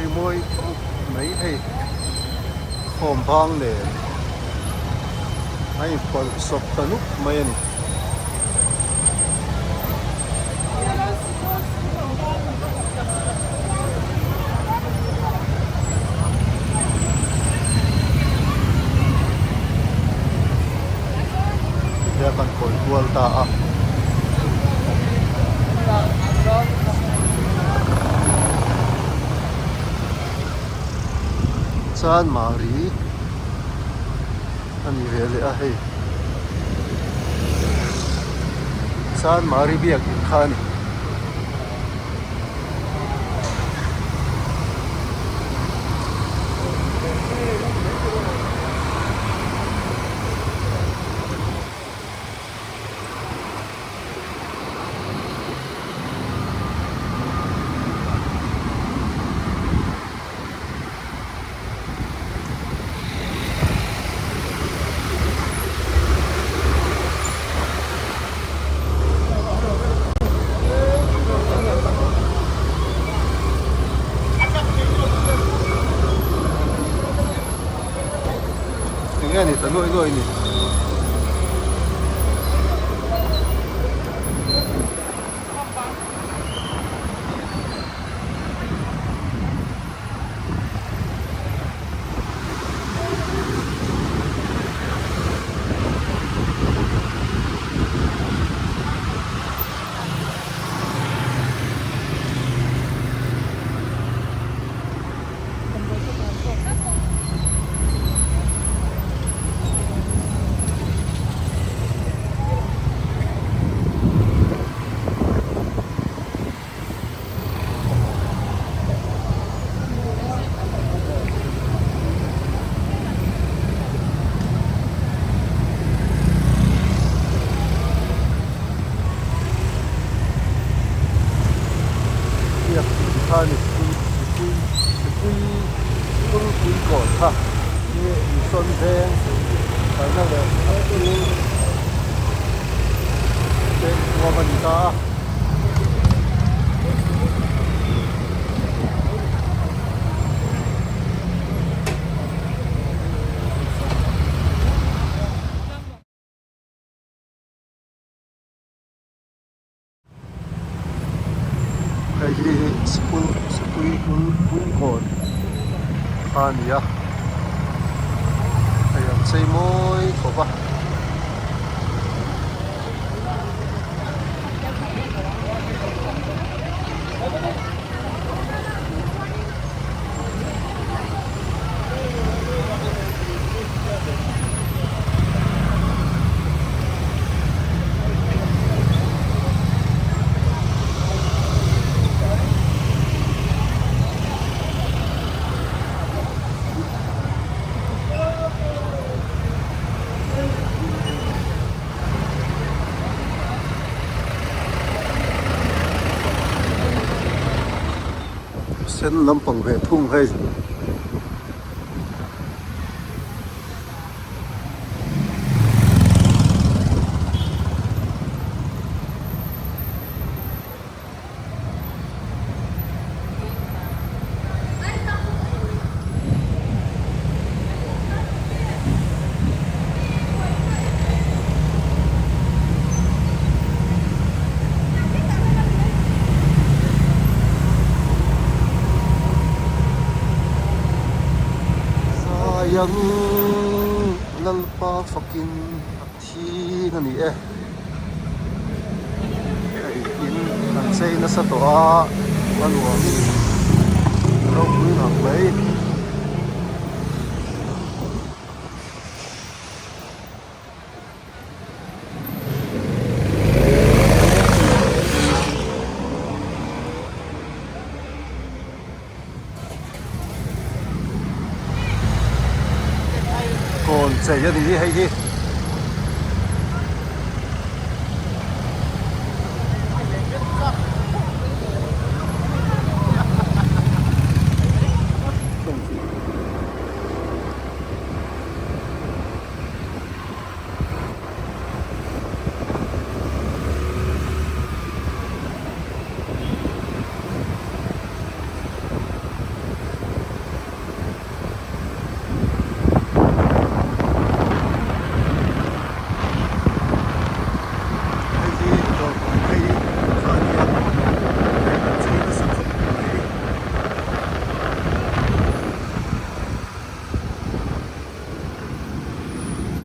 Rimawi khawp mai hei khawm bang nen a inpawlh sawp ta nuk mai a ni. Tikhian kan kawi kual ta a. Chuan Mari a ni ve leh a hei. Chuan Mari biakin kha a ni. Enge ni ta nuai nuai ni. Biak in kha ni mipui mipui pui kawn kha hi insawn veng kalna leh a thil te huam a ni ta a. Hei hi school sikul bul puikawn kha a ni a hei an chei mawi khawp a. Sen lampang ve thung hei. Zaiang Lalpa fakin a thing a ni e. Hei in an chei nasa tawh a, a nuamin ropui ngang mai. Kawn chei a ni hei hi.